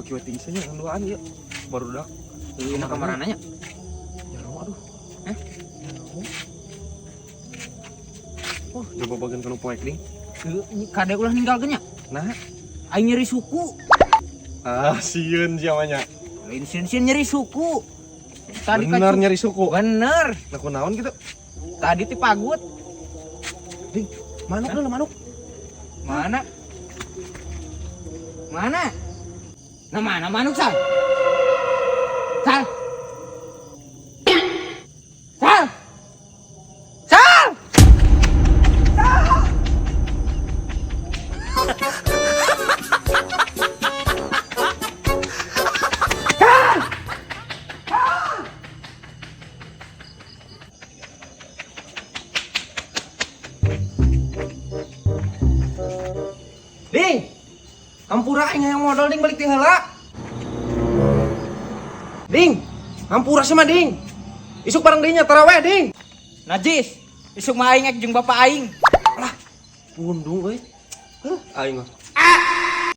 Beuki we tiis nya duaan ieu. Barudak. Ieu na kamarana nya? Ya aduh. Hah? Wah, coba bagian kanu poek ding. Heuh, kade ulah ninggalkeun nya. Nah, Aing nyeri suku. ah sieun sia mah nya. Lain sieun-sieun nyeri suku. Tadi Bener nyeri suku. Bener. Nah, kunaon gitu? Tadi ti pagut. Ding, manuk dulu manuk. Mana? Mana? Nah mana manuk Sal? Sal? Sal? Sal? Ding. Hampura aing hayang modal ding balik ti heula. Ding, hampura sih mah ding. Isuk bareng deui nya taraweh ding. Najis. Isuk mah aing ek jeung bapak aing. Lah, pundung euy. Heuh, aing mah.